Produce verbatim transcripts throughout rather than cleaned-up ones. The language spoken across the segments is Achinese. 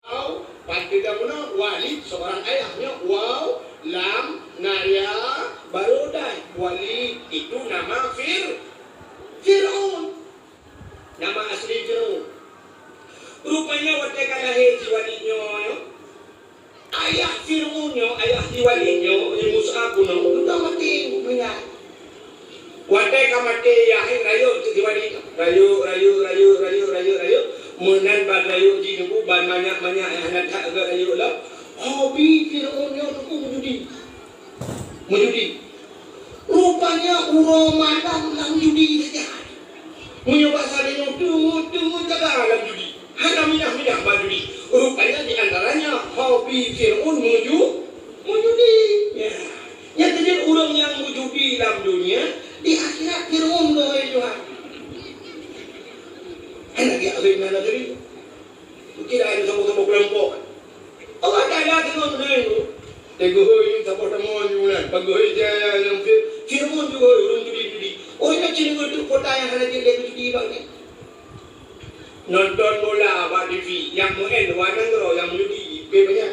Waw, pada zaman Walid seorang ayah nyoe, waw, lam, na ya, baru dai. Walid itu nama Fir-, Fir'aun. Nama asli Fir'aun. Rupanya watèe ka lahé si Walid nyoe, ayah Fir'aun nyoe, ayah si Walid nyoe, si Mus'ab nyoe, udah maté, meninggai. Watèe ka maté, yah, rayeuk si Walid. Rayeuk, rayeuk, rayeuk. Meunan ban rayeuk jih nyoe, ban manyak-manyak nyang hana that geuh rayeuk lom. Hobi Fir'aun nyoe teungku meujudi. Meujudi. Rupanya uroe malam lam judi saja. Meunyoe basa tanyoe, teungeut-teungeut jaga lam judi. Hana minah-minah bak judi. Rupanya di antaranya hobi Fir'aun meuju-, meujudi. Ya. Nyan teujeuet ureueng nyang meujudi lam dunia, di akhirat Fir'aun geuhôi Tuhan. Hana geujak keu inan lagèe nyan. Mungkin ada sama-sama kelompok. Allah Taala teungoh meunan tu. Teuguhôi saboh teumon di bulan. Paguhôi jaya nyang Fir-, Fir'aun juga ureueng judi-judi. Oh, nyan cit ureueng tu kota nyang hana jeuet lé judi bak nyan. Nonton bola bak T V, nyang meu'en luwa nanggroe, nyang meujudi, pih banyak.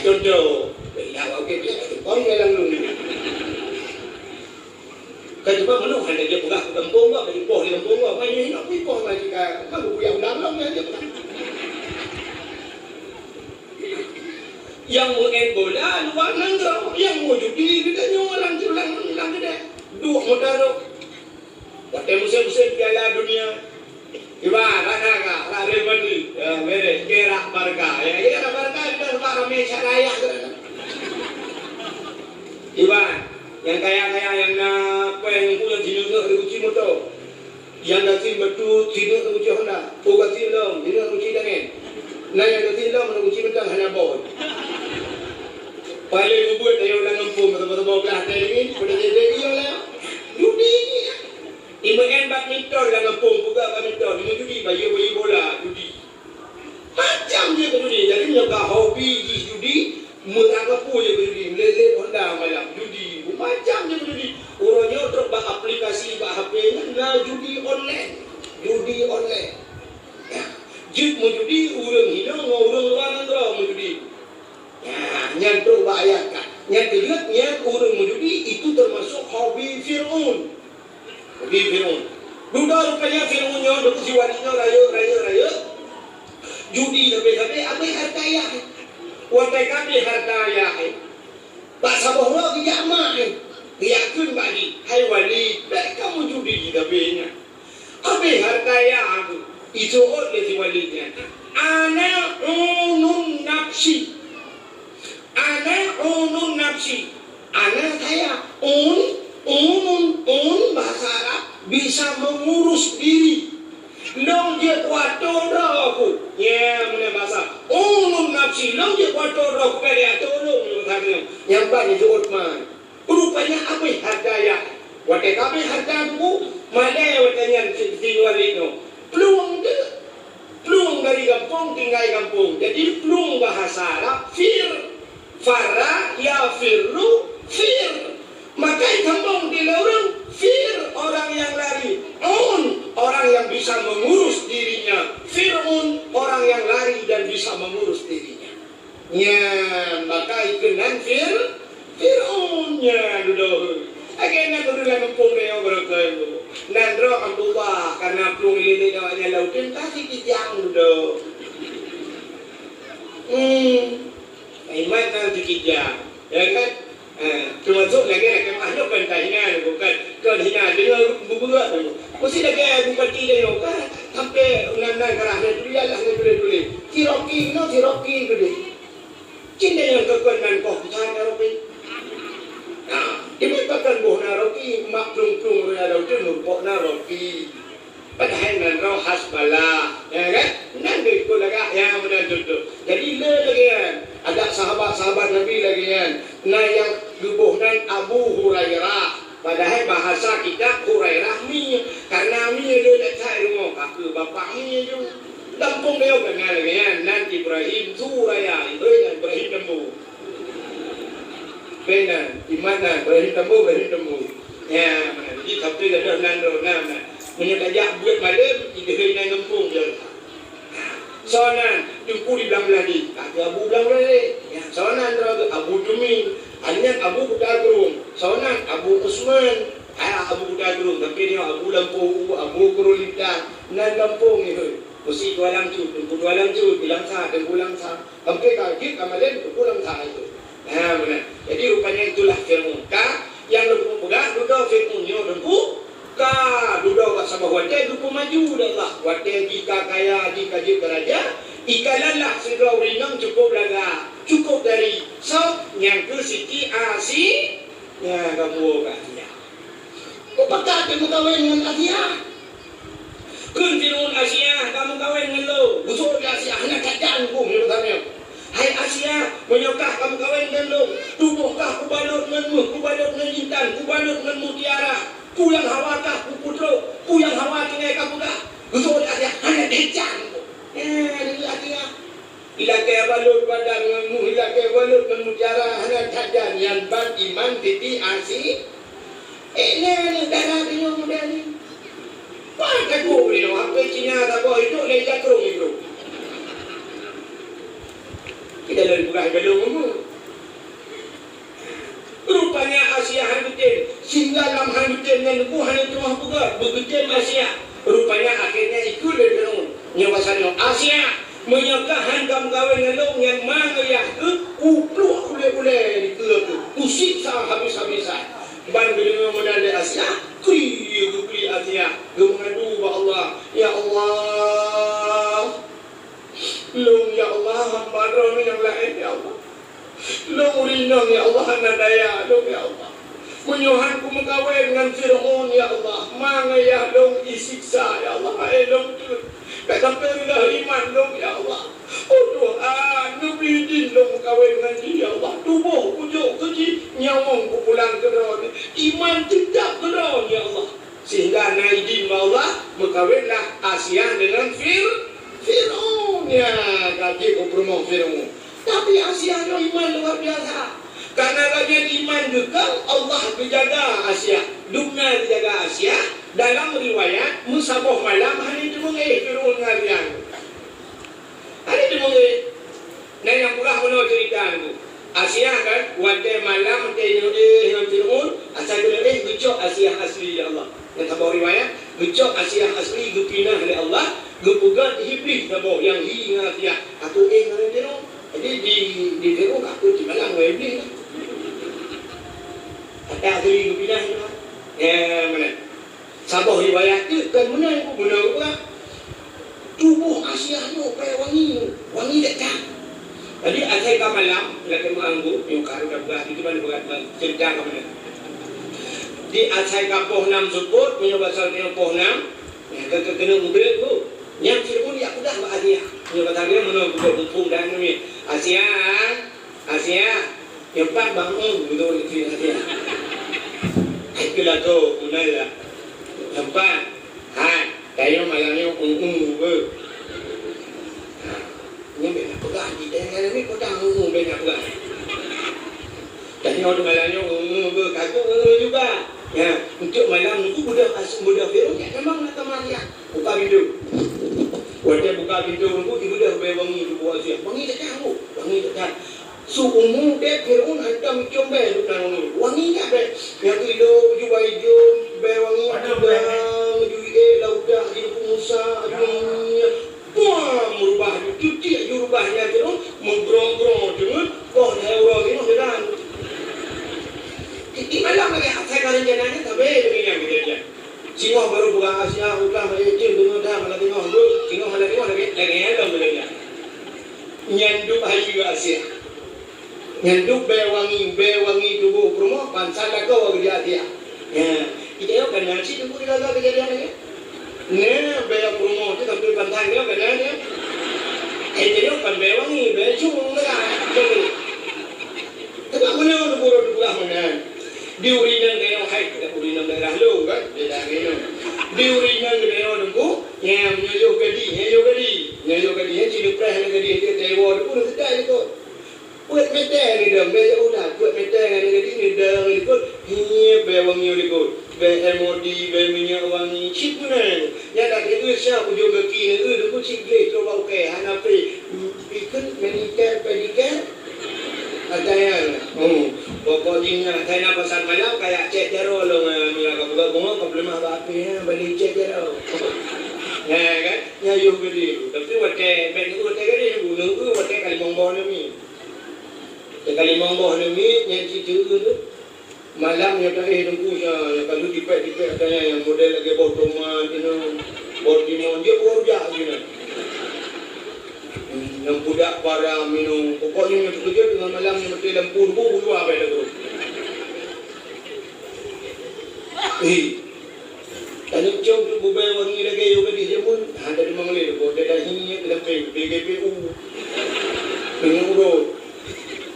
Contoh, ya, oke, banyak, kau ni dalam dulu. Kan cuma meunoe hana jipeugah keu gampông geuh, jipoh di gampông geuh. Mai nyoe hinoe jipoh mai sika, kan geupeuyak undang lom nyan jipeugah. Nyang meu'en bola luwa nanggroe, nyang meujudi geutanyoe lam, lam, lam keudè. Duek meutarôh. Watèe musém-musém Piala Dunia, Iban, raka ka, raka Real Madrid, ya, beres, gerak Barca. Ya, ya, Barca, kita sebab ramé syariah tu. Iban, nyang kaya-kaya, nyang na, apa nyang punya, sini nak kunci motor. Nyang na sim betul, sini kunci Honda. Oh, kunci lom, sini kunci tangan. Nah, nyang na sim lom, kunci mentang, hana bot. Paling ubit, ayo ulang gampông, betul-betul bau belah, tadi ni, pada jadi, iya lah. Dunia ni, ya. Imeu'en badminton lam gampông, peugah badminton, imeu'en judi, bayeue-bayeue bola, judi. Macam jih keu judi. Jadi, meunyoe ka hobi jih judi, meurangkapeue jih keu judi, meulét-lét Honda malam, judi, macam jih keu judi. Uroe nyoe trok bak aplikasi bak H P nyan na judi online. Judi online. Ya. Jeuet meujudi ureueng hinoe ngon ureueng luwa nanggroe meujudi. Nah, nyan trok bak ayat ka. Nyan keujeuet nyan ureueng meujudi itu teumasok hobi Fir'aun. Hobi Fir'aun. Dudoe rupanya Fir'aun nyoe deungon si Walid nyoe rayeuk, rayeuk, rayeuk. Judi sabe-sabe abéh hareuta ayah. Watèe ka abéh hareuta ayah, bak saboh uroe geujak mak, geujak kheun bak jih, "Hai Walid, bèk kamoe judi sabe nyan." Abéh hareuta ayah aku, iseuôt lé si Walid nyan. Ana unun nafsi. Ana unun nafsi. Ana saya. Un, unun, un bahasa Arab bisa mengurus diri. Lôn jeuet kuatô droe ku. Nyan meunan bahasa. Unun nafsi. Lôn jeuet kuatô droe ku, bèk lé atô lôn, nyan bahasa nyan. Nyan ban jiseuôt man. Rupanya abéh hareuta ayah. Watèe ka abéh hareuta buku, malèe watèe nyan si, si Walid nyoe. Plueng teuk. Plueng dari gampông tinggai gampông. Jadi, plueng bahasa Arab, fir. Farra, yafirru, fir. Maka sambông di ureueng, fir, orang yang lari. Un, orang yang bisa mengurus dirinya. Fir'un, orang yang lari dan bisa mengurus dirinya. Nyan, maka ikeunan Fir-, Fir'aun nyan dudoe. Lagèe na gurèe lam gampông nyoe beureukai bu. Nan droe Abdullah, karena plueng ilèe-lèe awak nyan lam udeb, ka si Kijang dudoe. Hmm. Iman nan si Kijang. Ya kan? Eh, teumasok lagèe lakèe meu'ah nyoe kon tahina, bukan, kon hina, deungoe beubeureuek. Meusti lagèe bupati tanyoe kan, sampoe nan-nan karah lé tuléh, lah lé tuléh-tuléh. Si Rocky, no, si Rocky tu deh. Cit tanyoe kon nan koh peusan ka Rocky. Nah, di meupakan boh na Rocky, mak plueng-plueng ureueng lam udeb meureumpok na Rocky. Padahai nan droe Hasballah, ya kan? Nan geuikot lagak, ya, meunan contoh. Jadi, le lagèe nyan, adak sahabat-sahabat Nabi lagèe nyan. Na nyang geuboh nan Abu Hurairah. Padahai bahasa kitab Hurairah mi. Karena mi le that-that rumoh, ka keu bapak mi ju. Gampông tanyoe ka na lagèe nyan, nan Ibrahim Suraya, Ibrahim, Ibrahim Lembu. Bèk nan, iman nan, Ibrahim Tambu, Ibrahim Tambu. Ya, jadi sampoe gadoh nan droe, nan, nan. Meunyoe tajak buet malem, ideh inan gampông je. Soe nan, Teungku di Blang Meuladi. Ka keu Abu Blang Meuladi. Ya, soe nan droe geuh, Abu Tumin. Nyan Abu Kuta Krueng. Soe nan, Abu Usman. Ah, Abu Kuta Krueng. Tapi nyoe Abu Lampôh, Abu Krueng Lintang. Nan Lampôh nyoe. Meusi Tuan Lam Cut, Teungku Tuan Lam Cut, di Langsa, Teungku Langsa. Sampai ka jeuet ka malém, Teungku Langsa itu. Ha, meunan. Jadi, rupanya itulah Fir'aun. Ka, nyang lôn peugah, dudoe Fir'aun nyoe Teungku, ka dudoe bak saboh watèe geupeumaju lé Allah. Watèe jih ka kaya, jih ka jeuet keu raja, ikalon lah sidroe ureueng inong cukôp lagak, cukôp dari. Soe? Nyang keu Siti Asi-, nyang ka buoh ka Asiah. Kok pakat teuh meukawen ngon Asiah? Kheun Fir'aun, "Asiah, ka meukawen ngon lôn." Geuseuôt lé Asiah, hana that-that muphom nyoe meukawen. "Hai Asiah, meunyoe kah ka meukawen ngon lôn, tuboh kah kubalot ngon méuh, kubalot ngon intan, kubalot ngon mutiara, peue nyang hawa kah kuputrok, peue nyang hawa tinggai kapeugah." Geuseuôt lé Asiah, hana that-that muphom. Eh, nyan Asiah. Ilakèe balot badan ngon méuh, ilakèe balot ngon mutiara, hana that-that nyan ban iman Siti Asi-, eh, nyan, nyan dara tanyoe muda nyoe. Wah, takot nyoe, H P Cina saboh hidup lé jakrong hidup. Kita lagi peugah balot ngon méuh. Rupanya Asiah hana geutem. Sehingga lam hana geutem nyan Teungku hana teuma peugah, beugeutem Asiah. Rupanya akhirnya ikheun lé Firaun. Nyoe basa nyoe, "Asiah, meunyoe kah han ka meukawen ngon lôn nyan, ma ngon yah keuh kupluek ulèe-ulèe dikeue keuh, kusiksa habis-habisan." Ban geudeungoe meunan lé Asiah, kri geukri Asiah, geumeungadu bak Allah, "Ya Allah, lôn, ya Allah, hamba droeneuh nyang laén, ya Allah. Lôn ureueng inong, ya Allah, hana daya lôn, ya Allah. Meunyoe han kumeukawen ngon Firaun, ya Allah, ma ngon yah lôn isiksa, ya Allah, hai lôn teuk. Bèk sampoe reuloh iman lôn, ya Allah. Oh Tuhan, neubri idin lôn meukawen ngon jih, ya Allah. Tuboh kujok keu jih, nyawöng kupulang keu droeneuh. Iman teutap keu droeneuh, ya Allah." Sehingga na idin bak Allah, meukawenlah Asiah deungon Fir-, Firaun. Ya, ka jeuet u peurumoh Firaun. Tapi Asiah nyoe iman luar biasa. Karena lagèe iman geuh, Allah geujaga Asiah. Dumna geujaga Asiah, dalam riwayat, meusaboh malam hana teumeu'éh Firaun ngon Asiah. Hana teumeu'éh. Nah, nyang peugah bunoe ceurita nyoe. Asiah kan, watèe malam, watèe inong éh ngon Firaun, asai keuneuk éh geucok Asiah asli, ya Allah. Nyang saboh riwayat, geucok Asiah asli geupinah lé Allah, geupeugöt Iblih saboh nyang hi ngon Asiah. Aku éh ngon Firaun. Jadi di, di Firaun aku di malam ngon Iblih. Tapi asli geupinah, ya. Ya, mana? Saboh riwayat teuk kan meunan, meunan peugah. Tuboh Asiah nyoe bèe wangi, wangi that-that. Jadi asai ka malam, lagèe meuanggu, nyoe ka rôh tapeugah, di mana peugah, ceurita ka meunan. Di asai ka poh nam seupôt, meunyoe basa nyoe poh nam, nyan ka, ka keuneuk mubreuet bu. Nyan Firaun jak peugah bak Asiah. Meunyoe basa nyoe meunoe, muphom dan nyoe. Asiah, Asiah, nyoe pat bang ôn, beutôi keu Asiah. Hai keu lagoe, beuna lah. Nyoe pat, hai, tanyoe malam nyoe ôn-ôn beuh. Ha, nyoe bèk na peugah, di daerah nyoe kota ôn-ôn bèk na peugah. Tanyoe malam nyoe ôn-ôn beuh, ka keuh ôn-ôn juga. Ya, untuk malam nyoe beudôh as-, beudôh Firaun, ya, memang na kamar, ya. Buka pintoe. Watèe buka pintoe, nunggu dibeudôh bèe wangi tuboh Asiah. Wangi that-that, oh, wangi that-that. Siumu udép Firaun hantom icôm bèe dum nan wangi. Wangi that bèe. Nyang keu ilo, baju bajèe ijôm, bèe wangi, aju dang, aju ié, laudah, aju Nabi Musa, aju wangi. Wah, meurubah aju, cuti aju rubah nyan Firaun, meugrong-grong deungon, oh, hai uroe Firaun, Firaun. Di malam lagèe asai ka rencana nyan, sabé deungon nyang kejadian. Singoh barô peugah Asiah, udah bak yatim, deungoe dah, hana teungoh, duek, singoh hana teungoh, lagèe, lagèe nyan lom lagèe nyan. Nyan duek hayeue Asiah. Nyan duek bèe wangi, bèe wangi tuboh peurumoh, pansan lagoe geujak Asiah. Ya, kita yôh kan nyan cit teungku digaga keujadian nyan. Nyan bèe peurumoh tu sampoe pansan nyoe kan nyan. Eh, kita yôh kan bèe wangi, bèe cung lah. Tapi meunan teungku rot peugah meunan. Di ureueng inong geutanyoe, hai, ureueng inong daerah lôn kan, daerah inong. Di ureueng inong geutanyoe teungku, nyan meunyoe yoh gadi, nyan yoh gadi. Nyan yoh gadi, nyan ci neupreh nyan gadi, nyan teuka iwoe teungku, nyan teuka likot. Peuet mètè neudong, bèe yoh udah, peuet mètè ngon gadi neudong likot, hiep bèe wangi likot. Bèe M O D, bèe minyeuk wangi, cit meunan. Nyan dak keuneuk siap ujong gaki neueu, deungon cit gleh trok bak ukèe, hana pé, ikheun manicure, pedicure. Atai nyan. Oh, pokok jih nyan, atai na pasar malam, kajak cèt jaroe lôn, eh, mila ka peugah bungöng, ka peuleumah bak apèh, eh, bali cèt jaroe. Nyan kan? Nyan yoh geude. Tapi watèe, bèk neueu watèe geude, neueu watèe ka limong boh neumiet. Watèe ka limong boh neumiet, nyan cit teueu tu. Malam nyoe taéh Teungku, nyan ka lheueh tipék-tipék, ata nyan nyang model lagèe boh tomat, nyoe, boh timun, jeuet bak rujak sinan. Nyang pudak para minong. Pokoknya nyoe teukeujot teungoh malam nyoe meuti lampu bu, bu luwa bèk lagoe. Eh. Tanyoe com tu bubèe wangi lagèe yoh gadih jameun. Ha, tadi memang lé, boh dadah hiet lapèe, B G P U. Minyeuk urot.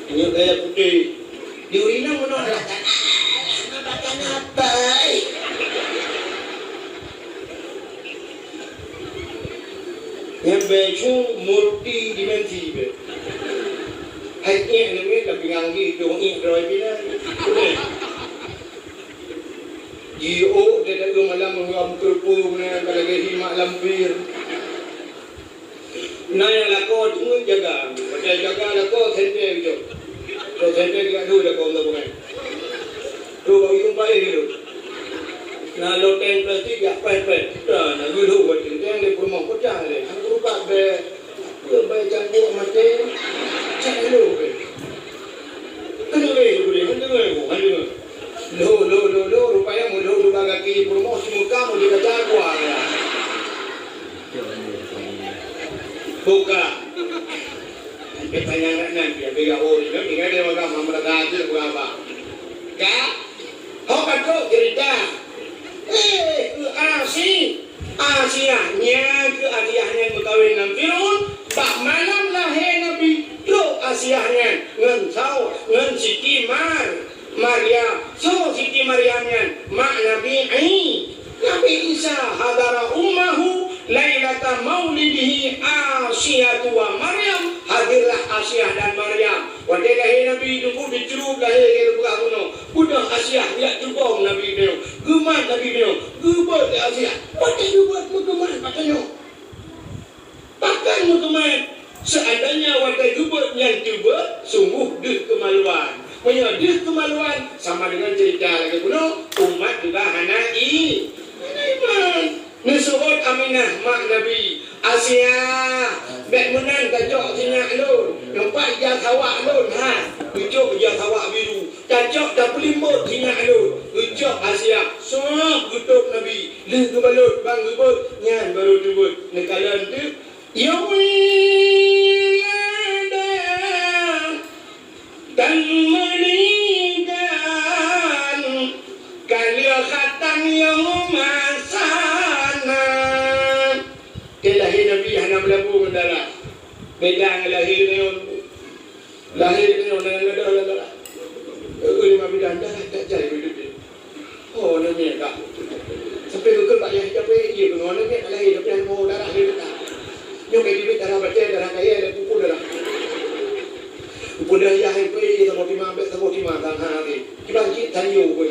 Minyeuk gaya putéh. Di ureueng inong meunoe, alah, alah, alah, alah, alah, alah. Nyan bèe cu multi dimensi bèe. Hai ék nyan meuet, tapi ngang jih dong ék droe pih nyan. Ji ôk, teuka malam ngon keureupeue meunan, ka lagèe himak lampir. Na nyang lakoe teungeut jaga. Watèe jaga lakoe, senter geucok. Cok senter geujak dua lakoe undang bukai. Tu bak uyueng paéh tu. Na loteng plastik jak pèh-pèh. Dah, na geulhô watèe teng lé peurumoh peucah lé. Han geurupat bèe. Peue bèe cangguek maté. Cak lhô bèe. Keuneuk lé, keuneuk lé, keuneuk lé, keuneuk lé. Lhô, lhô, lhô, lhô, rupanya meulhô dua gaki peurumoh, simuka meulhô kaca kuah. Buka. Sampai tanyang rak nan, dia bela ori. Tinggal dia makan, makan, makan, makan. Ka? Ho ka trok cerita. Eh, keu Asi-, Asiah, nyan keu Asiah nyan meukawen ngon Firaun, bak malam lahé Nabi, trok Asiah nyan ngon saw-, ngon Siti Mar-, Maryam. Soe Siti Maryam nyan? Mak Nabi I-, Nabi Isa. Hadara ummahu lailata maulidihi Asiyatu wa Maryam. Hadirlah Asiah dan Maryam. Watèe lahé Nabi Teungku, dicrup lahé lé buka bunoe. Beudôh Asiah, jak teubông Nabi nyoe. Geumat Nabi nyoe. Geubeuet lé Asiah. Watèe geubeuet meugeumat bak tanyoe. Pakon meugeumat? Seuandainya watèe geubeuet nyan teubeuet, sunggoh deuh keumaluan. Meunyoe deuh keumaluan, sama deungon cerita lagèe bunoe, umat juga hana i-, hana iman. Neuseuôt Aminah, mak Nabi, "Asiah, bèk meunan tacok sinyak lôn, nyoe pat ija sawak lôn, ha, geucok ija sawak biru, tacok tapeulimbot sinyak lôn." Geucok Asiah, sôk geutôb Nabi, lheueh geubalot ban geubeuet, nyan barô teubeuet. Neukalon teuk, "Ya wiladah." Tan meuninggai, ka lheueh khatam nyang masa na. Watèe lahé Nabi hana meulabu ngon darah. Beda ngon lahé nyoe. Lahé nyoe ngon darah, darah. Eh, lima bidan darah tak jai hidup dia. Oh, aneuk miet ka. Sampai geukheun bak yah, "Siapa yang iya keunoe aneuk miet ka lahé, tapi hana darah lé ka." Nyoe ka jeuet darah batèe, darah kayèe, darah pupuk, darah. Peue yah, peue saboh tima, bèk saboh tima, sang ha lé. Kiban cit tanyoe peue.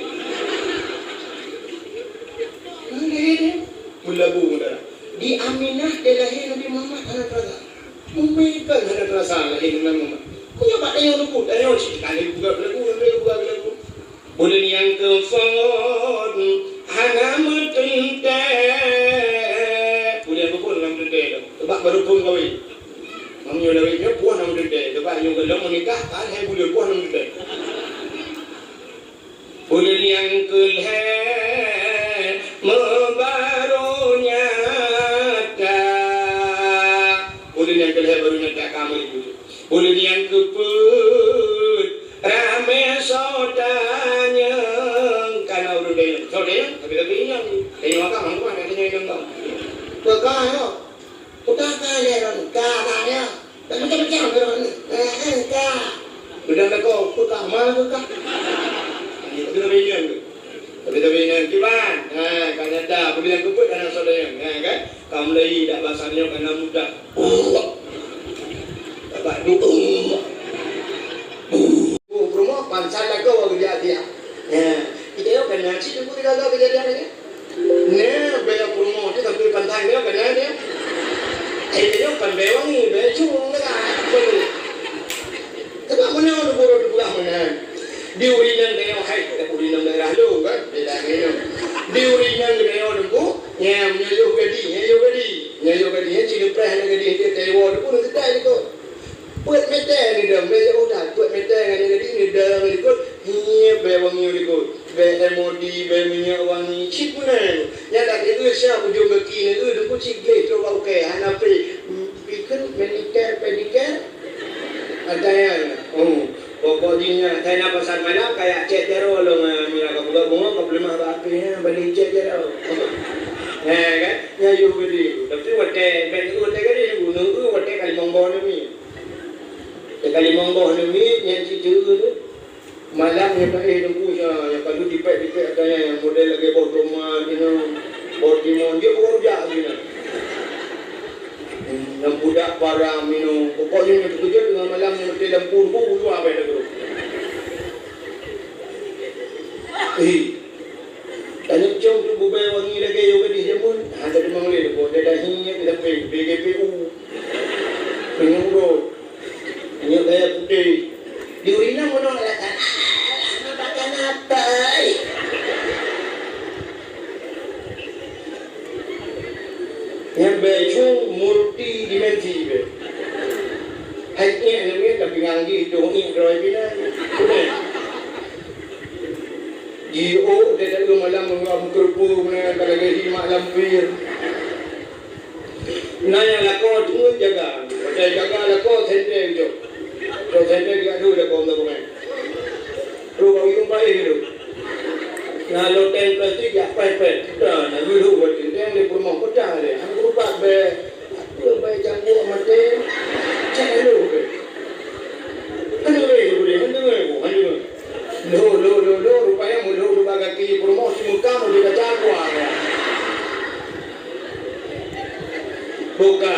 Hana lé, meulabu darah. Di Aminah talahé Nabi Muhammad hana teurasa. Umi kan hana teurasa lahé Nabi Muhammad. Kok nyoe bak tanyoe leubu, tanyoe cit kali buka lagu, sampai buka lagu. Buleuen nyang keuphôn hana meuteuntèe. Buleuen keuphôn hana meuteuntèe lom. Sabab barô phôn kawé. Meunyoe lawét nyoe phôn hana meuteuntèe. Sabab nyoe gohlom meunikah, kan hai buleuen phôn hana meuteuntèe. Buleuen nyang keulhèe meubarô nyata. Buleuen nyang keulhèe barô nyata ka meuribut. Buleuen nyang keupeuet ramé soe tanyong, kana ureueng tanyong. Soe tanyong? Tapi-tapi inong. Tanyong akang, hana kuat tanyong inong kau. Peugah nyoe. Peugah ka lé ron, ka, ka nyoe. Macam-macam lé ron. Eh, eh, ka. Udah lakoe, peugah, ma peugah. Tapi-tapi inong. Tapi-tapi inong kiban. Ha, ka nyata. Buleuen nyang keupeuet kana soe tanyong. Ha, kan? Ka mulai dak basa nyoe kana mudah. Tabak du'u. Oh, peurumoh, pansan lagoe geujak-jak. Ya. Kita yo kan nasi tu pun Ada kejadian lagi? Nah, bèe peurumoh tu sampai pantang dia, kena dia. Eh, dia kan bèe wangi, bèe cung, kan? Sebab mana orang guru tu peugah mana? Di ureueng nyang gaya hai, di ureueng nyang daerah lu, kan? Beda gaya. Di ureueng nyang gaya tu, ya, meunyoe yoh gadi, ya, yoh gadi. Ya, yoh gadi, ya, cina preh na gadi, dia tewa tu pun kita itu. Peuet meter ni dah, bèe jauh dah. Peuet meter ngan nyan gadi ni dah, ngan ikot. Hiep bèe wangi ikot. Bèe M O D, bèe minyeuk wangi. Cit pun nyan. Nyan dak keu siap ujong gaki ni, eh, deungon cit gleh trok bak ukèe. Hana pé. Hmm, pikeun manicure, pedicure. Ada nyan. Oh, pokok jih nyan. Saya nak pasar malam, kayak chat jaro lo, eh, mira ka buka bunga, ka beuleumah bak api, eh, balik chat jaro. Eh, kan? Nyan yoh gadi. Tapi watèe, bèk watèe gadi, gunong tu watèe ka limong boh ni. Teuka limong boh nyan miet nyang cit teu tu. Malam nyan taéh Teungku Sya, nyang ka lheueh tipék-tipék ata nyan, nyang model lagèe boh tomat, you know, boh timun, jeuet rujak sinan. Nyang pudak param, you know. Pokoknya nyang teukeujot teungoh malam nyan meuté lampu Teungku, ulua abéh lagèe. Eh. Tanyoe cong tu bubé wangi lagèe yoh gadih jameun, ha, teurimong lé leuko, dadah hiep sampai B G P U. Meunyoe uroe, meunyoe gaya putéh. Di ureueng inong meunoe alasan, "Alah, makan apa, ai?" Nyan bèe cong multidimensi bèe. Hai, iék nyan, tapi ngang jih, dong iék droe binan. Jiôh, teuka malam ngon meukeureupeue meunan ka lagèe hi mak lampir. Na nyang lakoe teungeut jaga. Watèe jaga lakoe senter jok. Jok senter jak dua lakoe meunan. Trok bak uyueng paéh tu. Na loteng plastik jak pèh-pèh. Dah, na geulhok watèe teng lé peurumoh peucah lé. Hana geurupat bèe. Apa bèe cangguek maté? Cak lhok bèe. Kan deungö, kan deungö, kan deungö. Lhok, lhok, lhok, lhok, rupanya meulhok bak gaki peurumoh si muka mau dikaca keluar. Buka.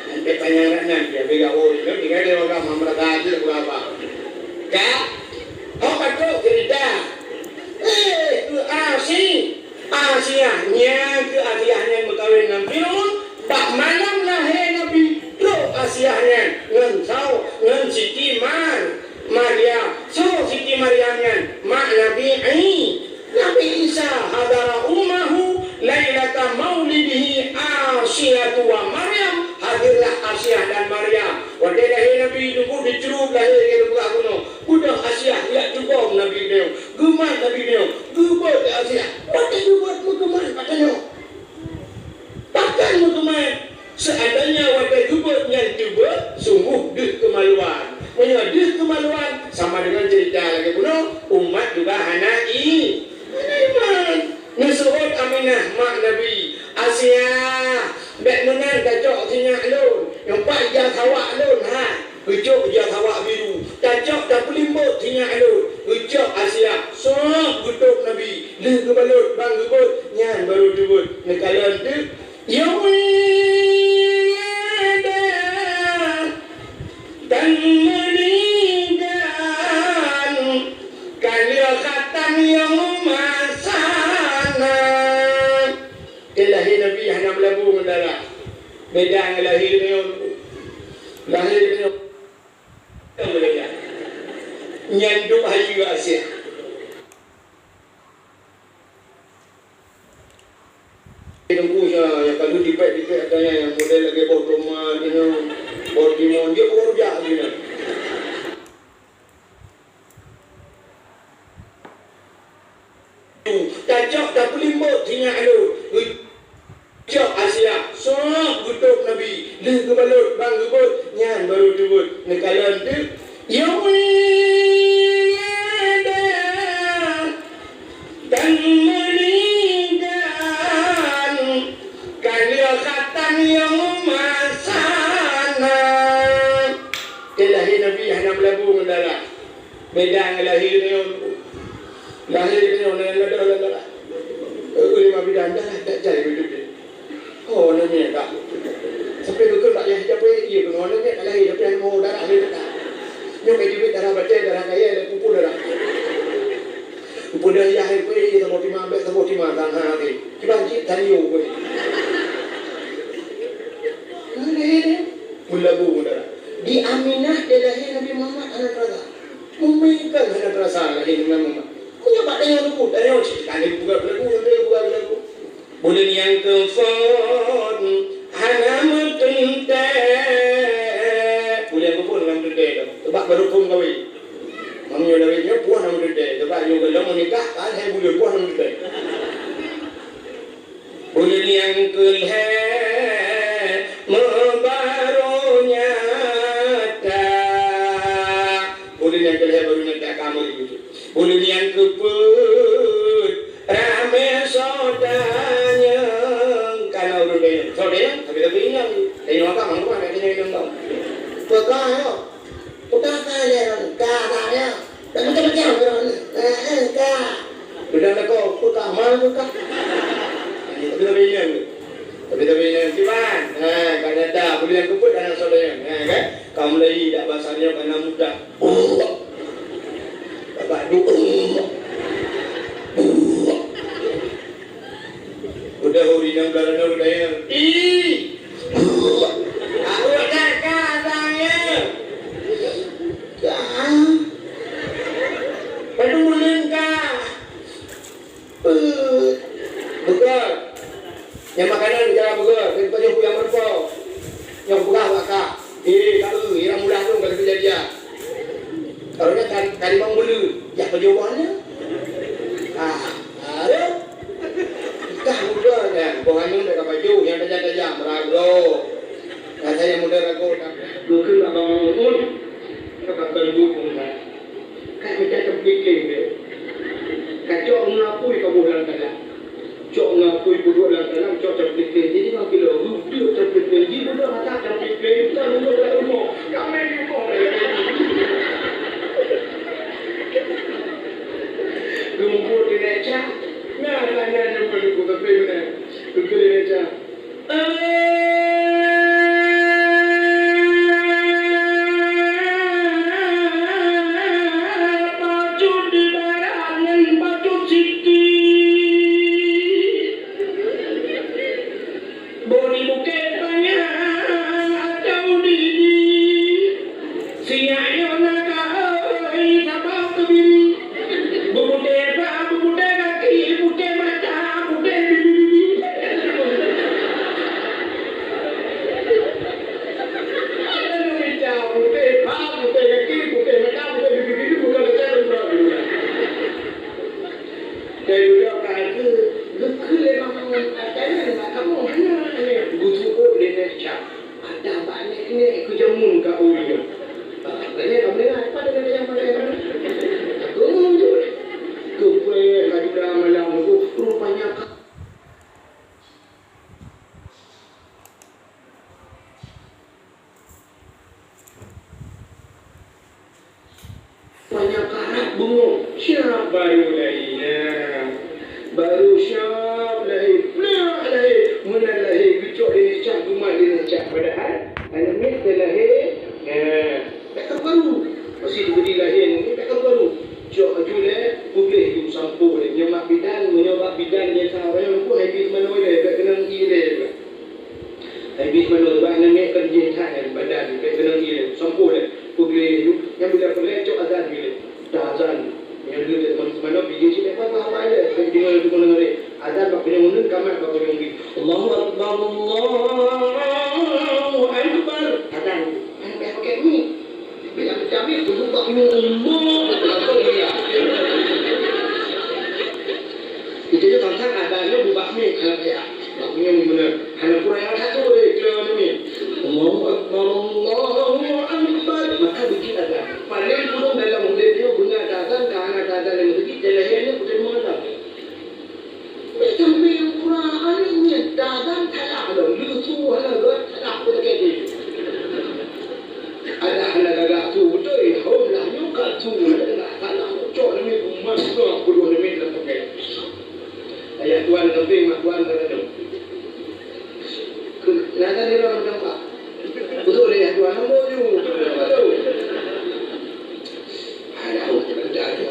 Sampai tanya anak nyan, dia bega oi, dia tinggal dia orang sama mereka aja, berapa? Kak, kau patut cerita. Eh, tu Asia. Asiah, nyang keu Asiah nyan meukawen ngon Firaun, bak malam lahé Nabi, trok Asiah nyan ngon Sau-, ngon Siti Mar-, Maryam. Soe Siti Maryam nyan? Mak Nabi I-, Nabi Isa. Hadara ummahu lailata maulidihi Asiyatu wa Maryam. Hadirlah Asiah dan Maryam. Watèe lahé Nabi Teungku dicrueb lahé ngon beurah bunoe. Beudôh Asiah jak tubông Nabi nyoe. Geumat Nabi nyoe, geubeuet lé Asiah. Watèe geubeuet meukeumat bak tanyoe. Pakon meukeumat? Seuandainya watèe geubeuet nyan teubeuet, sunggoh deuh keumaluan. Meunyoe deuh keumaluan, sama deungon ceurita lagèe bunoe, umat juga hana i-, hana iman. Neuseuôt Aminah, mak Nabi, "Asiah, bèk meunan tacok sinyak lôn, nyoe pat ija sawak lôn, ha." Geucok ija sawak biru, tacok tapeulimbot sinyak lôn, geucok Asiah, sôk geutôb Nabi, lheueh geubalot ban geubeuet, nyan barô teubeuet. Neukalon teuk, "Ya wiladah, tan meuninggai, ka lheueh khatan nyang masa na." Teuh lahé Nabi hana meulabu ngon darah. Beda ngon lahé nyoe. Lahé nyoe. Nyan duek hayeue Asiah. Teungku Sya, nyang ka lheueh tipék-tipék ata nyan, nyang model lagèe boh tomat, you know, boh timun, jeuet rujak sinan. Tacok tapeulimbot sinyak lôn. Geucok Asiah, sôk geutôb Nabi, lheueh geubalot ban geubeuet, nyan barô teubeuet. Neukalon teuk, "Ya wiladah, tan meuninggai, ka lheueh khatan nyang masa na." Teuh lahé Nabi hana meulabu ngon darah. Beda ngon lahé nyoe. Lahé nyoe ngon darah, darah. Eh, lima bidan darah, tak jai beutôi. Oh, aneuk miet dah. Sampai beutôi tak yah, sampai iya keunoe aneuk miet tak lahé, tapi aneuk darah dia tak. Nyoe ka jeuet darah batèe, darah kayèe, darah pupuk, darah. Peudeuh yah hai peuék, saboh timang bék, saboh timang sang ha teuh. Kiban cit tanyoe peuék. Meulabu meudara. Di Aminah dilahé Nabi Muhammad hana teurasa. Meumèe kan hana teurasa lahé Nabi Muhammad. Kok nyoe bak tanyoe teupeu, tanyoe cit ka lheueh buka beuleubeu, sampoe buka beuleubeu. Buleuen nyang keupeuet hana meuteuntèe. Buleuen nyang keupeuet hana meuteuntèe lom. Sabab barô phôn kawé. Meunyoe lawét nyoe puih hana meuteuntèe. Sabab nyoe gohlom meunikah, kan hai buleuen puih hana meuteuntèe. Buleuen nyang keulhèe meubarô nyata. Buleuen nyang keulhèe barô nyata kamoe di Buleuen nyang keupeuet ramé soe tanyong. Kana ureueng tanyong. Soe tanyong? Tapi, tapi inong. Tanyong apa? Mangko hana tanyong inong kau. Peugah nyoe. Peugah ka lé ureueng. Ka, ka nyoe. Dak macam-macam ureueng. Eh, eh, ka. Peugah lakoe, peugah, ma peugah. Tapi, tapi inong. Tapi, tapi inong. Kiban? Ha, ka nyata. Buleuen nyang keupeuet kana soe tanyong. Ha, kan? Kaum Melayu dak bahasa nyoe kana mudah. Babah duek. Udah ureueng inong blah droeneuh geutanyoe. Ih. Aku dah ka tanya. Ka. Padum buleuen ka. Beugöt. Nyang makanan cara beugöt, dari pajoh kuyang meureumpok. Nyang peugah bak kah. Eh, ka eu, irang mudah tu ka lheueh jadi ah. Kalau nyan kan, kan limong buleuen, jak pajoh boh nyan. Ah, ah, ya. Kah muda nyan, boh nyan dak ka pajoh, nyang tajam-tajam, rago. Rasa nyang muda rago, tak. Bukan abang Mahmud, ka pakai buku, kan. Ka mita teupeukée deh. Ka cok ngon apui ka boh lam talam. Cok ngon apui peuduek lam talam, cok teupeukée. Jadi bang kilo, rupiah teupeukée. Ji budak masak teupeukée, bukan rumoh kat rumoh. Kami di rumoh. Rumput di lecak. Nah, tanya nyampe lugu tapi benar. Rumput di lecak. Bacut di barat ngon bacut siti. Bodi bukét banyak atau di, di. Sinyak nyoe na ka, oi, sabab keubiri. Beuputéh ba, beuputéh gaki, putéh mata, putéh bibi-bibi. Ada mita putéh ba, putéh gaki, putéh mata, putéh bibi-bibi, bukan kata. Dari udah kata, geukheun lé bang, katanya nak kamu hanya, hanya. Geusuok lé nèk cap. Ada bak nèk-nèk keujamun ka ureueng. Ah, kayaknya kamu dengar, apa dia kata yang pakai kamu? Aku jujur. Kepala kadu dah malam tu, rupanya ka- Banyak karab bungong, siap baru lahé. Nah, baru siap lahé, plak lahé. Meunan lahé, geucok lé nèk cap, geumat lé nèk cap. Padahai aneuk miet teu lahé, nah, bèk ka baru. Masih teubri lahé aneuk miet, bèk ka baru. Cok aju lé, pugleh ju sampoe lé. Nyoe mak bidan, meunyoe bak bidan jih ka, nyoe pun hai bit manoe lé, bèk keunong ie lé. Hai bit manoe, bak aneuk miet kon jih that nyan, badan, bèk keunong ie lé. Sampoe lé, pugleh ju. Nyan bila pugleh, cok azan ju lé. Dah azan. Nyoe lheueh teuma teuma pijéh cit, apa, apa, apa lé. Bèk deungoe, deungoe, deungoe lé. Azan bak punyueng uneun, kamat bak punyueng bi. Allahu Akbar, Allahu Akbar. Azan. Hana payah pakai mi. Bila kami duduk bak punyueng uneun, langsung dia. Itu je tantang ada je bubak mi, hana payah. Bak punyueng beuna. Hana kurang yang satu boleh, kira ni. Allahu Akbar, Allahu Akbar. Maka begitu azan. Paling kurang dalam udép nyoe beuna azan, ka hana azan dalam masjid, dan lahé nyoe bukan mana. Sambil Quran ni dah dan salah dah. Lu tu hala dah salah pun jadi. Ada hala gagak tu betul. Hom lah nyuka tu. Ada salah cok ni masuk puluh minit dah pakai. Ayat tuan lebih mak tuan dah tu. Nada dia orang nampak. Betul dia tuan nombor tu. Betul. Ada orang dah tu.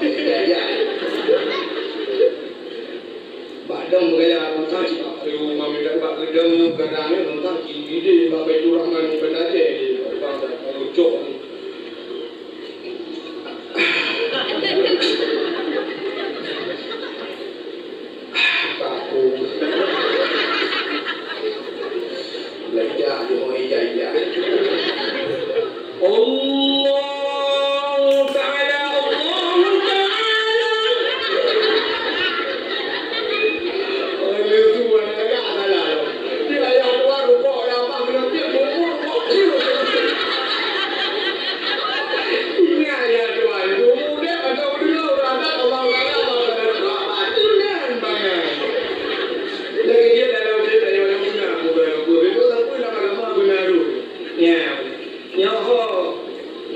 Nyoe ho,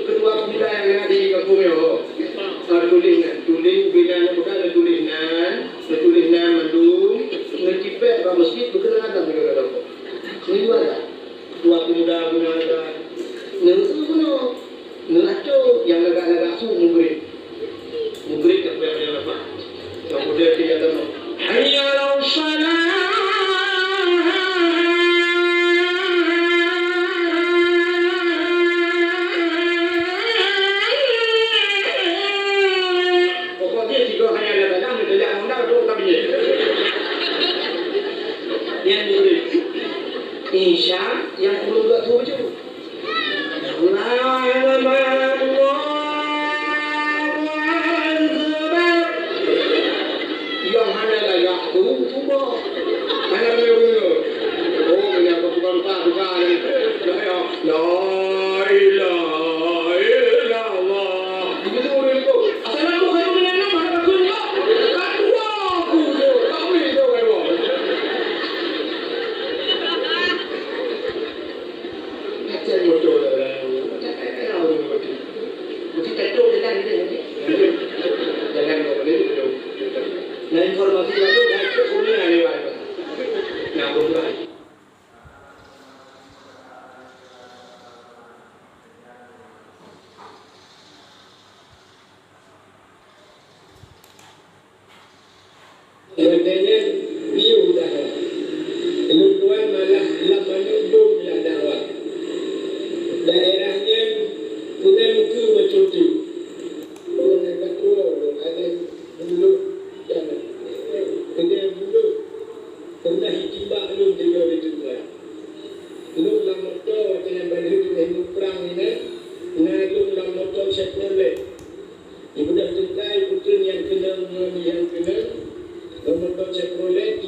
ketua pemuda nyang na di kampung nyoe ho. Ka tuléh nan, tuléh ubé nan, bukan na tuléh nan, na tuléh nan mandum, na cipet bak masjid, beukeunong azan lagèe lagèe. Nyoe juara. Ketua pemuda guna azan. Nyoe guna. Nyoe aco nyang lagak-lagak su mugrib. Mugrib ka peue nyang leupah. Nyang muda tu nyang leupah. Hayya 'alas shalah. Pokok jih tiga hanya ada dalam, dia tak mau nak duduk tak bini. Yang murid. Insya yang ulun buat tu baju. Allahu Akbar, Allahu Akbar. Yang hana layak tu, cuba. Hana layak tu. Oh, ini apa tukang tak, tukang ni. Layak. La ilaha illallah. Begitu orang itu. Assalamualaikum warahmatullahi wabarakatuh. Ketua aku tu. Kami tu ketua. Macam motor lah. Macam kaya orang motor. Mesti ketuk jalan dia. Jalan kau boleh duduk. Nah, informasi baru, dah ikut kuliah lewat. Nah, berubah. Nyan piôh dah. Lôn tuan malah lam manyueng bông lam dakwah. Daerah nyan keunan keu meucuti. Lôn hebat dua lôn ada buluh dan ada buluh. Pernah itimbak lôn tiga di tempat. Lôn lam moto watèe nyan ban lheueh teungoh muprang inan, na lôn lam moto Chevrolet. Ibudak teukai putri nyang keunong ngon nyang keunong, ngon moto Chevrolet,